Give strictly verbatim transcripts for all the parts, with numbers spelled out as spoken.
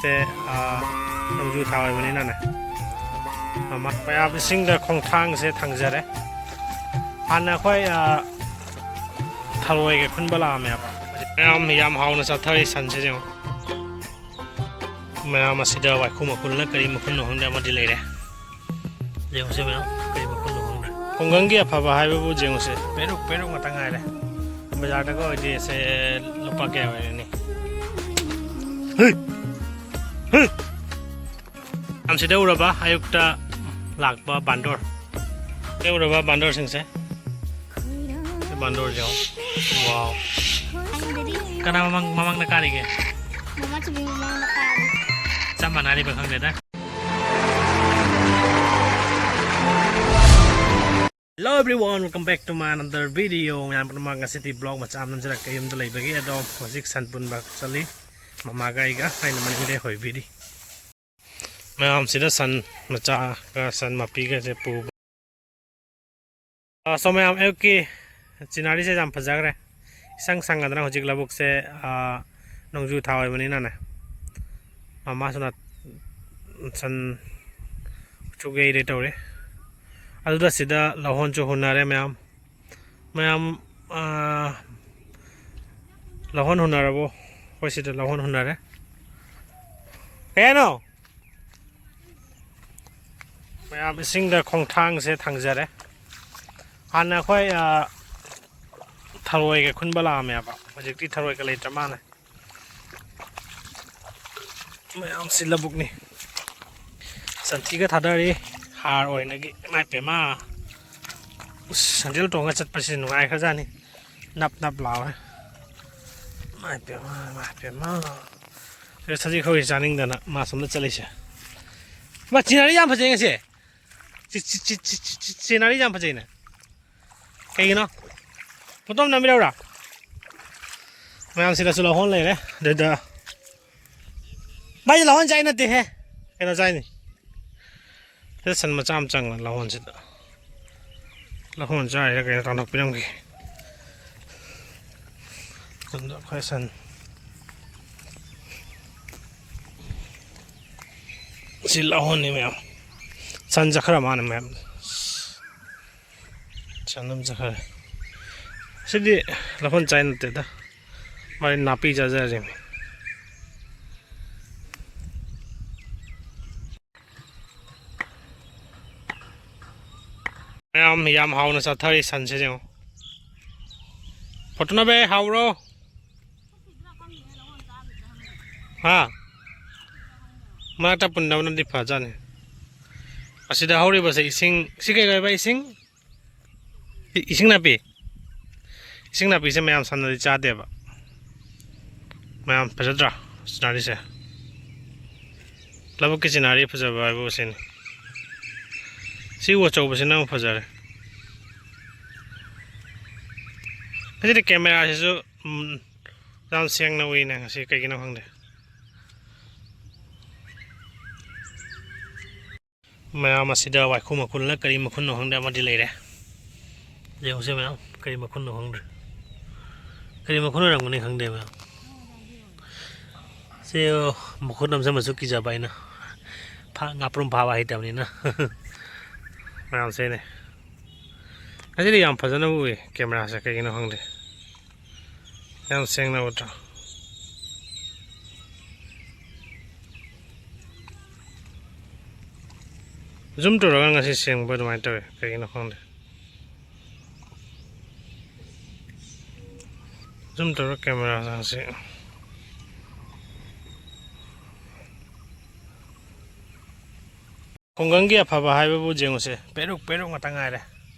ꯁꯦ, ꯑ, ꯅꯣꯡꯖꯨ ꯊꯥ ꯑꯣꯏꯕꯅꯤꯅꯅꯦ, ꯃꯃꯥ ꯃꯌꯥꯝ ꯏꯁꯤꯡꯗ ꯈꯣꯡꯊꯥꯡꯁꯦ ꯊꯥꯡꯖꯔꯦ꯫ ꯍꯥꯟꯅ ꯑꯩꯈꯣꯏ, ꯑ, ꯊꯔꯣꯏꯒ ꯈꯨꯟꯕ ꯂꯥꯛꯑꯝꯃꯦꯕ꯫ ꯃꯌꯥꯝ ꯌꯥꯝ ꯍꯥꯎꯅ ꯆꯥꯊꯔꯤ ꯁꯟꯁꯦ ꯌꯦꯡꯉꯣ꯫ ꯃꯌꯥꯝ ꯑꯁꯤꯗ ꯋꯥꯏꯈꯨ ꯃꯈꯨꯜꯅ ꯀꯔꯤ ꯃꯈꯨꯜꯅꯣ ꯈꯪꯗꯦ ꯑꯃꯗꯤ ꯂꯩꯔꯦ꯫ ꯌꯦꯡꯉꯨꯁꯦ ꯃꯌꯥꯝ, ꯀꯔꯤ ꯃꯈꯨꯜꯅꯣ ꯈꯪꯗꯦ꯫ ꯈꯨꯡꯒꯪꯒꯤ ꯑꯐꯕ ꯍꯥꯏꯕꯕꯨ ꯌꯦꯡꯉꯨꯁꯦ, ꯄꯦꯔꯨꯛ ꯄꯦꯔꯨꯛ ꯉꯥꯛꯇ ꯉꯥꯏꯔꯦ꯫ ꯕꯖꯥꯔꯗꯒ ꯑꯣꯏꯗꯤ ꯁꯦ ꯂꯨꯄꯥ ꯀꯌꯥ ꯑꯣꯏꯔꯅꯤ? ꯍꯩ! ꯍꯩ! ꯌꯥꯝ ꯁꯤꯗ ꯎꯔꯕ ꯑꯌꯨꯛꯇ ꯂꯥꯛꯄ ꯕꯥꯟꯗꯣꯔ꯫ ꯁꯤꯗ ꯎꯔꯕ ꯕꯥꯟꯗꯣꯔꯁꯤꯡꯁꯦ꯫ ꯁꯤ ꯕꯥꯟꯗꯣꯔꯁꯦ ꯌꯦꯡꯉꯣ꯫ ꯋꯥꯎ꯫ ꯈꯪꯗꯔꯤ꯫ ꯀꯅꯥ ꯃꯃꯥꯡ, ꯃꯃꯥꯡꯗ ꯀꯥꯔꯤꯒꯦ? ꯃꯃꯥ ꯆꯨꯝꯃꯤ ꯃꯃꯥꯡꯗ ꯀꯥꯔꯤ꯫ ꯆꯞ ꯃꯥꯟꯅꯔꯤꯕ ꯈꯪꯗꯦꯗ꯫ Hello everyone, welcome back to my another video. ꯃꯌꯥꯝ ꯄꯨꯝꯅꯃꯛ, ꯉꯁꯤꯗꯤ vlog ꯃꯆꯥ ꯑꯃ ꯅꯝꯖꯔꯛꯀꯦ꯫ ꯌꯨꯝꯗ ꯂꯩꯕꯒꯤ ꯑꯗꯣ ꯍꯧꯖꯤꯛ ꯁꯟ ꯄꯨꯟꯕ ꯆꯠꯂꯤ꯫ ꯃꯃꯥꯒ ꯑꯩꯒ, ꯑꯩꯅ ꯃꯅꯤꯡꯗꯩ ꯍꯣꯏꯕꯤꯔꯤ꯫ ꯃꯌꯥꯝꯁꯤꯗ ꯁꯟ ꯃꯆꯥꯒ ꯁꯟ ꯃꯄꯤꯒꯁꯦ ꯄꯨꯕ꯫ ꯑ, so ꯃꯌꯥꯝ, ꯑꯌꯨꯛꯀꯤ sceneryꯁꯦ ꯌꯥꯝ ꯐꯖꯈ꯭ꯔꯦ꯫ ꯏꯁꯪ ꯁꯪꯉꯗꯅ ꯍꯧꯖꯤꯛ ꯂꯧꯕꯨꯛꯁꯦ, ꯑ, ꯅꯣꯡꯖꯨ ꯊꯥ ꯑꯣꯏꯕꯅꯤꯅꯅꯦ꯫ ꯃꯃꯥꯁꯨꯅ ꯁꯟ ꯎꯆꯨꯛ ꯌꯩꯔꯦ ꯇꯧꯔꯦ꯫ ꯑꯗꯨꯗ ꯁꯤꯗ ꯂꯧꯍꯣꯟꯁꯨ ꯍꯨꯟꯅꯔꯦ ꯃꯌꯥꯝ꯫ ꯃꯌꯥꯝ, ꯑ, ꯂꯧꯍꯣꯟ ꯍꯨꯟꯅꯔꯕꯣ? ꯑꯩꯈꯣꯏ ꯁꯤꯗ ꯂꯧꯍꯣꯟ ꯍꯨꯟꯅꯔꯦ꯫ ꯀꯩ ꯍꯥꯏꯅꯣ? ꯃꯌꯥꯝ ꯏꯁꯤꯡꯗ ꯈꯣꯡꯊꯥꯡꯁꯦ ꯊꯥꯡꯖꯔꯦ꯫ ꯍꯥꯟꯅ ꯑꯩꯈꯣꯏ, ꯑ, ꯊꯔꯣꯏꯒ ꯈꯨꯟꯕ ꯂꯥꯛꯑꯝꯃꯦꯕ꯫ ꯍꯧꯖꯤꯛꯇꯤ ꯊꯔꯣꯏꯒ ꯂꯩꯇ꯭ꯔ ꯃꯥꯜꯂꯦ꯫ ꯃꯌꯥꯝꯁꯤ ꯂꯧꯕꯨꯛꯅꯤ꯫ ꯁꯟꯊꯤꯒ ꯊꯥꯗꯔꯤ ꯍꯥꯔ ꯑꯣꯏꯅꯒꯤ꯫ ꯏꯃꯥꯏ ꯄꯦꯝꯃ꯫ ꯎꯁ, ꯁꯦꯟꯗꯜ ꯇꯣꯡꯉ ꯆꯠꯄꯁꯤ ꯅꯨꯡꯉꯥꯏꯈ꯭ꯔꯖꯥꯠꯅꯤ꯫ ꯅꯞ ꯅꯞ ꯂꯥꯎꯔꯦ꯫ ꯏꯃꯥꯏ ꯄꯦꯝꯃ, ꯏꯃꯥꯏ ꯄꯦꯝꯃ꯫ ꯑꯦ, ꯁꯖꯤꯛ ꯈꯧꯔꯤ ꯆꯥꯅꯤꯡꯗꯅ ꯃꯥ ꯁꯣꯝꯗ ꯆꯠꯂꯤꯁꯦ꯫ ꯃꯥ scenery ꯌꯥꯝ ꯐꯖꯩ ꯉꯁꯤ꯫ ꯁꯤ, ꯁꯤ, scenery ꯌꯥꯝ ꯐꯖꯩꯅꯦ꯫ ꯀꯩꯒꯤꯅꯣ? ꯐꯣꯇꯣ ꯑꯃ ꯅꯝꯕꯤꯔꯛꯎꯔꯥ? ꯃꯌꯥꯝ ꯁꯤꯗꯁꯨ ꯂꯧꯍꯣꯟ ꯂꯩꯔꯦ꯫ ꯑꯗꯨꯗ ꯚꯥꯏ, ꯂꯧꯍꯣꯟ ꯆꯥꯏ ꯅꯠꯇꯦꯍꯦ, ꯀꯩꯅꯣ ꯆꯥꯏꯅꯤ꯫ ꯁꯤꯗ ꯁꯟ ꯃꯆꯥ ꯑꯃ ꯆꯪꯉꯦ ꯂꯧꯍꯣꯟꯁꯤꯗ꯫ ꯂꯧꯍꯣꯟ ꯆꯥꯏꯔ ꯀꯩꯅꯣ ꯇꯥꯟꯊꯣꯛꯄꯤꯔꯝꯒꯦ꯫ ꯑꯗꯨꯗ ꯑꯩꯈꯣꯏ ꯁꯟ ꯁꯤ ꯂꯧꯍꯣꯟꯅꯤ ꯃꯌꯥꯝ꯫ ꯁꯟ ꯆꯠꯈ꯭ꯔ ꯃꯥꯅ ꯃꯌꯥꯝ꯫ ꯁꯟ ꯑꯃ ꯆꯠꯈ꯭ꯔꯦ꯫ ꯁꯤꯗꯤ ꯂꯧꯍꯣꯟ ꯆꯥꯏ ꯅꯠꯇꯦꯗ꯫ ꯃꯥꯗꯤ ꯅꯥꯄꯤ ꯆꯥꯖꯔꯤꯃꯤ꯫ ꯃꯌꯥꯝ ꯌꯥꯝ ꯍꯥꯎꯅ ꯆꯥꯊꯔꯤ ꯁꯟꯁꯦ ꯌꯦꯡꯉꯣ꯫ ꯐꯣꯇꯣꯅꯕꯦ ꯍꯥꯎꯕ꯭ꯔꯣ? ꯍꯥ? ꯃꯔꯛꯇ ꯄꯨꯟꯗꯕꯅꯗꯤ ꯐꯖꯥꯠꯅꯤ꯫ ꯑꯁꯤꯗ ꯍꯧꯔꯤꯕꯁꯦ ꯏꯁꯤꯡ, ꯁꯤ ꯀꯩ ꯀꯧꯋꯦꯕ? ꯏꯁꯤꯡ? ꯏ-, ꯏꯁꯤꯡ ꯅꯥꯄꯤ? ꯏꯁꯤꯡ ꯅꯥꯄꯤꯁꯦ ꯃꯌꯥꯝ ꯁꯟꯅꯗꯤ ꯆꯥꯗꯦꯕ꯫ ꯃꯌꯥꯝ ꯐꯖꯗ꯭ꯔꯥ ꯁꯤꯅꯔꯤꯁꯦ? ꯂꯧꯕꯨꯛꯀꯤ ꯁꯤꯅꯔꯤ ꯐꯖꯕ ꯍꯥꯏꯕꯨ ꯁꯤꯅꯤ꯫ ꯁꯤ ꯎ ꯑꯆꯧꯕꯁꯤꯅ ꯑꯃꯨꯛ ꯐꯖꯔꯦ꯫ ꯉꯁꯤꯗꯤ ꯀꯦꯃꯦꯔꯥꯁꯤꯁꯨ, ꯎꯝ, ꯌꯥꯝ ꯁꯦꯡꯅ ꯎꯏꯅꯦ ꯉꯁꯤ, ꯀꯩꯒꯤꯅꯣ ꯈꯪꯗꯦ꯫ ꯃꯌꯥꯝ ꯑꯁꯤꯗ ꯋꯥꯏꯈꯨ ꯃꯈꯨꯜꯂ ꯀꯔꯤ ꯃꯈꯨꯜꯅꯣ ꯈꯪꯗꯦ ꯑꯃꯗꯤ ꯂꯩꯔꯦ꯫ ꯌꯦꯡꯉꯨꯁꯦ ꯃꯌꯥꯝ, ꯀꯔꯤ ꯃꯈꯨꯜꯅꯣ ꯈꯪꯗ꯭ꯔꯦ꯫ ꯀꯔꯤ ꯃꯈꯨꯜ ꯑꯣꯏꯔꯝꯒꯅꯤ ꯈꯪꯗꯦ ꯃꯌꯥꯝ꯫ ꯁꯤ ꯃꯈꯨꯠ ꯅꯝꯁꯟꯕꯁꯨ ꯀꯤꯖꯕ ꯑꯩꯅ꯫ ꯐꯥ-, ꯉꯥꯄ꯭ꯔꯨꯝ ꯐꯥꯕ ꯍꯩꯇꯕꯅꯤꯅ꯫ ꯃꯌꯥꯝꯁꯦꯅꯦ꯫ ꯉꯁꯤꯗꯤ ꯌꯥꯝ ꯐꯖꯅ ꯎꯏ ꯀꯦꯃꯦꯔꯥꯁꯦ, ꯀꯩꯒꯤꯅꯣ ꯈꯪꯗꯦ꯫ ꯌꯥꯝ ꯁꯦꯡꯅ ꯎꯗ꯭ꯔꯣ? ꯖꯨꯝ ꯇꯧꯔꯒ ꯉꯁꯤ ꯁꯦꯡꯕ ꯑꯗꯨꯃꯥꯏꯅ ꯇꯧꯋꯤ, ꯀꯩꯒꯤꯅꯣ ꯈꯪꯗꯦ꯫ ꯖꯨꯝ ꯇꯧꯔꯒ ꯀꯦꯃꯦꯔꯥꯁꯦ ꯉꯁꯤ꯫ ꯈꯨꯡꯒꯪꯒꯤ ꯑꯐꯕ ꯍꯥꯏꯕꯕꯨ ꯌꯦꯡꯉꯨꯁꯦ, ꯄꯦꯔꯨꯛ ꯄꯦꯔꯨꯛ ꯉꯥꯛꯇ ꯉꯥꯏꯔꯦ꯫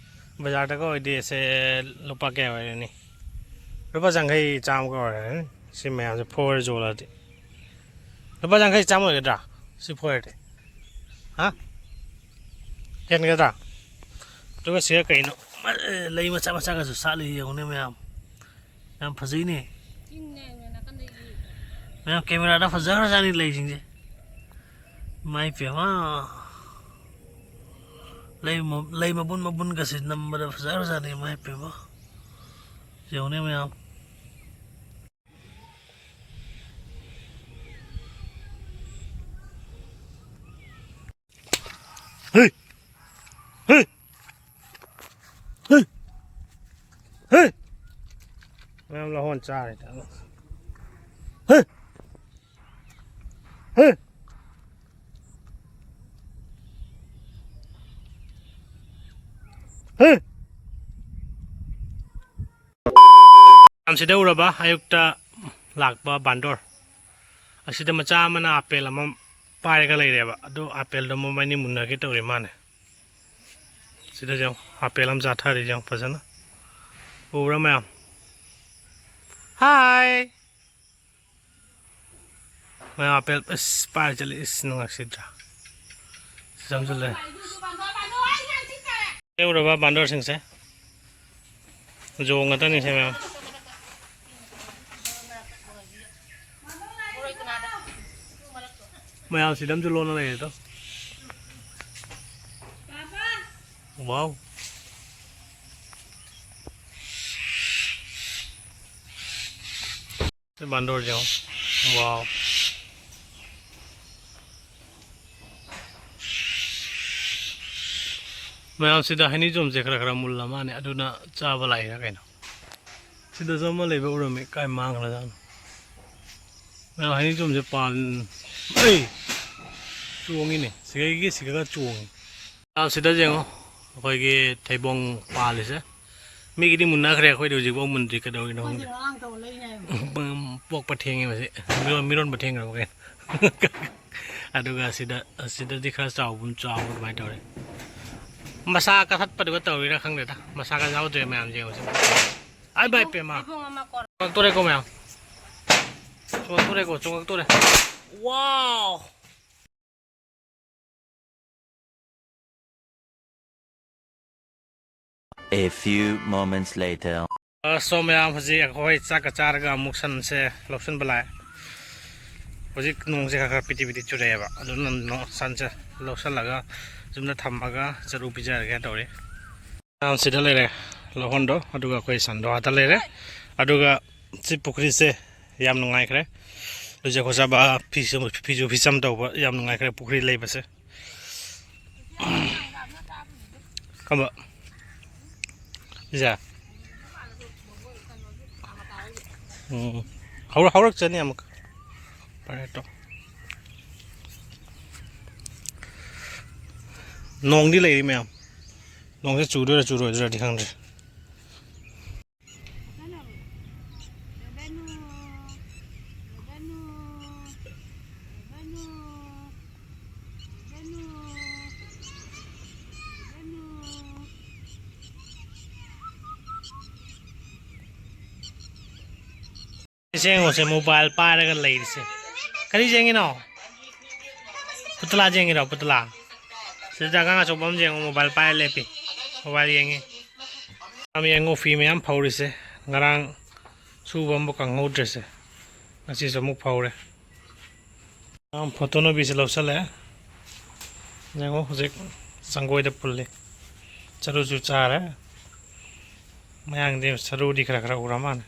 ꯕꯖꯥꯔꯗꯒ ꯑꯣꯏꯗꯤ ꯁꯦ ꯂꯨꯄꯥ ꯀꯌꯥ ꯑꯣꯏꯔꯅꯤ? ꯂꯨꯄꯥ ꯌꯥꯡꯈꯩ ꯆꯥꯝꯃꯒ ꯑꯣꯏꯔꯅꯤ꯫ ꯁꯤ ꯃꯌꯥꯝꯁꯦ ꯐꯣꯔ ꯌꯣꯜꯂꯗꯤ ꯂꯨꯄꯥ ꯌꯥꯡꯈꯩ ꯆꯥꯝꯃ ꯑꯣꯏꯒꯗ꯭ꯔꯥ? ꯁꯤ ꯐꯣꯔꯗꯤ, ꯍꯥ? ꯍꯦꯟꯒꯗ꯭ꯔꯥ? ꯑꯗꯨꯒ ꯁꯤꯒ ꯀꯩꯅꯣ, ꯂꯩ ꯃꯆꯥ ꯃꯆꯥꯒꯁꯨ ꯁꯥꯠꯂꯤ, ꯌꯦꯡꯉꯨꯅꯦ ꯃꯌꯥꯝ꯫ ꯌꯥꯝ ꯐꯖꯩꯅꯦ꯫ ꯃꯌꯥꯝ ꯀꯦꯃꯦꯔꯥꯗ ꯐꯖꯈ꯭ꯔꯖꯥꯠꯅꯤ ꯂꯩꯁꯤꯡꯁꯦ꯫ ꯏꯃꯥꯏ ꯄꯦꯝꯃ꯫ ꯂꯩ ꯃ-, ꯂꯩ ꯃꯕꯨꯟ ꯃꯕꯨꯟꯒꯁꯦ ꯅꯝꯕꯗ ꯐꯖꯈ꯭ꯔꯖꯥꯠꯅꯤ, ꯏꯃꯥꯏ ꯄꯦꯝꯃ꯫ ꯌꯦꯡꯉꯨꯅꯦ ꯃꯌꯥꯝ꯫ ꯆꯥꯔꯦ꯫ ꯍꯦ! ꯍꯦ! ꯍꯦ! ꯃꯌꯥꯝꯁꯤꯗ ꯎꯔꯕ ꯑꯌꯨꯛꯇ ꯂꯥꯛꯄ ꯕꯥꯟꯗꯣꯔ꯫ ꯑꯁꯤꯗ ꯃꯆꯥ ꯑꯃꯅ ꯑꯥꯄꯦꯜ ꯑꯃ ꯄꯥꯏꯔꯒ ꯂꯩꯔꯦꯕ꯫ ꯑꯗꯨ ꯑꯥꯄꯦꯜꯗꯣ ꯃꯕꯥꯏꯅꯤ ꯃꯨꯟꯅꯒꯦ ꯇꯧꯔꯤ ꯃꯥꯅꯦ꯫ ꯁꯤꯗ ꯌꯦꯡꯉꯣ, ꯑꯥꯄꯦꯜ ꯑꯃ ꯆꯥꯊꯔꯤ ꯌꯦꯡꯉꯣ ꯐꯖꯅ꯫ ꯎꯕ꯭ꯔꯥ ꯃꯌꯥꯝ? ꯍꯥꯏ! ꯃꯌꯥꯝ ꯑꯥꯄꯦꯜ ꯑꯁ ꯄꯥꯏꯔ ꯆꯠꯂꯤ, ꯏꯁ ꯅꯨꯡꯉꯥꯏꯁꯤꯗ꯭ꯔꯥ? ꯁꯤ ꯆꯪꯁꯤꯜꯂꯦ꯫ ꯌꯧꯔꯕ ꯕꯥꯟꯗꯔꯁꯤꯡꯁꯦ꯫ ꯖꯣꯡ ꯉꯥꯛꯇꯅꯤ ꯁꯦ ꯃꯌꯥꯝ꯫ ꯃꯌꯥꯝ ꯁꯤꯗ ꯑꯃꯁꯨ ꯂꯣꯟꯅ ꯂꯩꯔꯦꯗꯣ꯫ ꯋꯥꯎ꯫ ꯁꯤ ꯕꯥꯟꯗꯣꯔꯁꯦ ꯌꯦꯡꯉꯣ꯫ ꯋꯥꯎ꯫ ꯃꯌꯥꯝ ꯁꯤꯗ ꯍꯩꯅꯤꯡꯆꯣꯝꯁꯦ ꯈꯔ ꯈꯔ ꯃꯨꯜꯂ ꯃꯥꯅꯦ, ꯑꯗꯨꯅ ꯆꯥꯕ ꯂꯥꯛꯏꯔ ꯀꯩꯅꯣ꯫ ꯁꯤꯗꯁꯨ ꯑꯃ ꯂꯩꯕ ꯎꯔꯝꯃꯤ, ꯀꯥꯏ ꯃꯥꯡꯈ꯭ꯔꯖꯥꯠꯅꯣ? ꯃꯌꯥꯝ ꯍꯩꯅꯤꯡꯆꯣꯝꯁꯦ ꯄꯥꯟ-, ꯑꯩ! ꯆꯣꯡꯉꯤꯅꯦ, ꯁꯤꯒꯩꯒꯤ ꯁꯤꯒꯒ ꯆꯣꯡꯉꯤ꯫ ꯑꯥ, ꯁꯤꯗ ꯌꯦꯡꯉꯣ, ꯑꯩꯈꯣꯏꯒꯤ ꯊꯩꯕꯣꯡ ꯄꯥꯜꯂꯤꯁꯦ꯫ ꯃꯤꯒꯤꯗꯤ ꯃꯨꯟꯅꯈ꯭ꯔꯦ, ꯑꯩꯈꯣꯏꯗꯤ ꯍꯧꯖꯤꯛꯐꯥꯎ ꯃꯨꯟꯗ꯭ꯔꯤ꯫ ꯀꯩꯗꯧꯔꯤꯅꯣ ꯈꯪꯗꯦ꯫ ꯑꯩꯈꯣꯏꯗꯤ ꯉꯔꯥꯡ ꯇꯧ ꯂꯩꯅꯦ ꯍꯥꯏꯕ꯫ ꯄꯣꯛꯄ ꯊꯦꯡꯉꯦ ꯃꯁꯤ꯫ ꯃꯤꯔꯣꯟ-, ꯃꯤꯔꯣꯟꯕ ꯊꯦꯡꯈ꯭ꯔꯕ ꯀꯩꯅꯣ꯫ ꯑꯗꯨꯒ ꯁꯤꯗ, ꯁꯤꯗꯗꯤ ꯈꯔ ꯆꯥꯎꯕ, ꯆꯥꯎꯕ ꯑꯗꯨꯃꯥꯏꯅ ꯇꯧꯔꯦ꯫ ꯃꯁꯥ ꯀꯥꯈꯠꯄꯗꯨꯒ ꯇꯧꯔꯤꯔꯥ ꯈꯪꯗꯦꯗ꯫ ꯃꯁꯥ ꯀꯥ ꯌꯥꯎꯗ꯭ꯔꯦ ꯃꯌꯥꯝ ꯌꯦꯡꯉꯣ ꯁꯤ꯫ ꯑꯥꯏ ꯕꯥꯏ ꯄꯦꯝꯃ꯫ ꯊꯩꯕꯣꯡ ꯑꯃ ꯀꯣꯔ- ꯆꯣꯡꯉꯛꯇꯣꯔꯦꯀꯣ ꯃꯌꯥꯝ꯫ ꯆꯣꯡꯉꯛꯇꯣꯔꯦꯀꯣ, ꯆꯣꯡꯉꯛꯇꯣꯔꯦ꯫ ꯋꯥꯎ! A few moments later. ꯑ, ꯁꯣ ꯃꯌꯥꯝ, ꯍꯧꯖꯤꯛ ꯑꯩꯈꯣꯏ ꯆꯥꯛꯀ ꯆꯥꯔꯒ ꯑꯃꯨꯛ ꯁꯟꯁꯦ ꯂꯧꯁꯤꯟꯕ ꯂꯥꯛꯑꯦ꯫ ꯍꯧꯖꯤꯛ ꯅꯣꯡꯁꯦ ꯈꯔ ꯈꯔ ꯄꯤꯇꯤ ꯄꯤꯇꯤ ꯆꯨꯔꯛꯑꯦꯕ, ꯑꯗꯨꯅ ꯅꯣ-, ꯁꯟꯁꯦ ꯂꯧꯁꯤꯜꯂꯒ ꯌꯨꯝꯗ ꯊꯝꯃꯒ ꯆꯔꯨ ꯄꯤꯖꯔꯒꯦ ꯇꯧꯔꯤ꯫ ꯃꯌꯥꯝ ꯁꯤꯗ ꯂꯩꯔꯦ, ꯂꯧꯍꯣꯟꯗꯣ, ꯑꯗꯨꯒ ꯑꯩꯈꯣꯏ ꯁꯟꯗꯣ ꯑꯥꯗ ꯂꯩꯔꯦ꯫ ꯑꯗꯨꯒ ꯁꯤ ꯄꯨꯈ꯭ꯔꯤꯁꯦ ꯌꯥꯝ ꯅꯨꯡꯉꯥꯏꯈ꯭ꯔꯦ꯫ ꯂꯨꯖ ꯈꯣꯠꯆꯕ, ꯐꯤꯁꯨ, ꯐꯤꯁꯨ ꯐꯤꯆꯝ ꯇꯧꯕ ꯌꯥꯝ ꯅꯨꯡꯉꯥꯏꯈ꯭ꯔꯦ ꯄꯨꯈ꯭ꯔꯤ ꯂꯩꯕꯁꯦ꯫ ꯀꯝꯕ? ꯁꯤꯁꯦ? ꯎꯝ꯫ ꯍꯧꯔꯛ-, ꯍꯧꯔꯛꯆꯅꯤ ꯑꯃꯨꯛ꯫ ꯐꯔꯦ, ꯇꯣ꯫ ꯅꯣꯡꯗꯤ ꯂꯩꯔꯤ ꯃꯌꯥꯝ꯫ ꯅꯣꯡꯁꯦ ꯆꯨꯗꯣꯏꯔꯥ ꯆꯨꯔꯣꯏꯗꯣꯏꯔꯥꯗꯤ ꯈꯪꯗ꯭ꯔꯤ꯫ ꯁꯦ ꯌꯦꯡꯉꯣꯁꯦ, mobile ꯄꯥꯏꯔꯒ ꯂꯩꯔꯤꯁꯦ꯫ ꯀꯔꯤ ꯌꯦꯡꯉꯤꯅꯣ? ꯄꯨꯇꯂꯥ ꯌꯦꯡꯉꯤꯔꯣ, ꯄꯨꯇꯂꯥ? ꯁꯤꯗ ꯑꯉꯥꯡ ꯑꯆꯧꯕ ꯑꯃ ꯌꯦꯡꯉꯣ, mobile ꯄꯥꯏꯔ ꯂꯦꯞꯄꯤ꯫ Mobile ꯌꯦꯡꯉꯤ꯫ ꯌꯥꯝ ꯌꯦꯡꯉꯣ, ꯐꯤ ꯃꯌꯥꯝ ꯐꯧꯔꯤꯁꯦ꯫ ꯉꯔꯥꯡ ꯁꯨꯕ ꯑꯃꯐꯥꯎ ꯀꯪꯍꯧꯗ꯭ꯔꯤꯁꯦ꯫ ꯉꯁꯤꯁꯨ ꯑꯃꯨꯛ ꯐꯧꯔꯦ꯫ ꯌꯥꯝ ꯐꯣꯇꯣ ꯅꯨꯕꯤꯁꯦ ꯂꯧꯁꯜꯂꯦ꯫ ꯌꯦꯡꯉꯣ, ꯍꯧꯖꯤꯛ ꯆꯪꯒꯣꯏꯗ ꯄꯨꯜꯂꯤ꯫ ꯆꯔꯨꯁꯨ ꯆꯥꯔꯦ꯫ ꯃꯌꯥꯡꯗꯤ ꯆꯔꯨꯗꯤ ꯈꯔ ꯈꯔ ꯎꯔ ꯃꯥꯜꯂꯦ꯫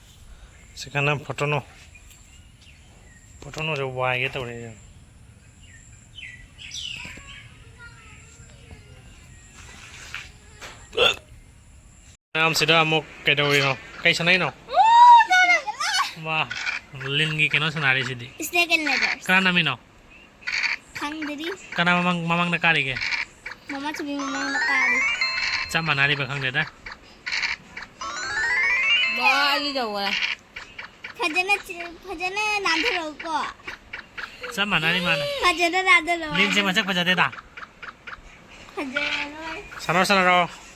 ꯁꯤ ꯀꯥꯟꯗ ꯐꯣꯇꯣꯅꯣ-, ꯐꯣꯇꯣꯅꯣꯁꯦ ꯋꯥꯏꯒꯦ ꯇꯧꯔꯦ꯫ ꯃꯌꯥꯝꯁꯤꯗ ꯑꯃꯨꯛ ꯀꯩꯗꯧꯔꯤꯅꯣ? ꯀꯩ ꯁꯥꯟꯅꯩꯅꯣ? ꯋꯥ, ꯂꯤꯟꯒꯤ ꯀꯩꯅꯣ ꯁꯥꯟꯅꯔꯤꯁꯤꯗꯤ꯫ Snake and ladders꯫ ꯀꯅꯥ ꯅꯝꯃꯤꯅꯣ? ꯈꯪꯗ꯭ꯔꯤ꯫ ꯀꯅꯥ ꯃꯃꯥꯡ, ꯃꯃꯥꯡꯗ ꯀꯥꯔꯤꯒꯦ? ꯃꯃꯥ ꯆꯨꯕꯤ ꯃꯃꯥꯡꯗ ꯀꯥꯔꯤ꯫ ꯆꯞ ꯃꯥꯟꯅꯔꯤꯕ ꯈꯪꯗꯦꯗ꯫ ꯕꯥ, ꯑꯩꯗꯤ ꯇꯧꯈꯔꯦ꯫ ꯐꯖꯅ ꯆꯦ-, ꯐꯖꯅ ꯅꯥꯟꯊꯔꯛꯎꯀꯣ꯫ ꯆꯞ ꯃꯥꯟꯅꯔꯤ ꯃꯥꯅ꯫ ꯐꯖꯅ ꯅꯥꯟꯊꯔꯛꯑꯣ꯫ ꯂꯤꯟꯁꯦ ꯃꯁꯛ ꯐꯖꯗꯦꯗ꯫ ꯐꯖꯔꯔꯣꯏ꯫ ꯁꯥꯟꯅꯔꯣ, ꯁꯥꯟꯅꯔꯣ꯫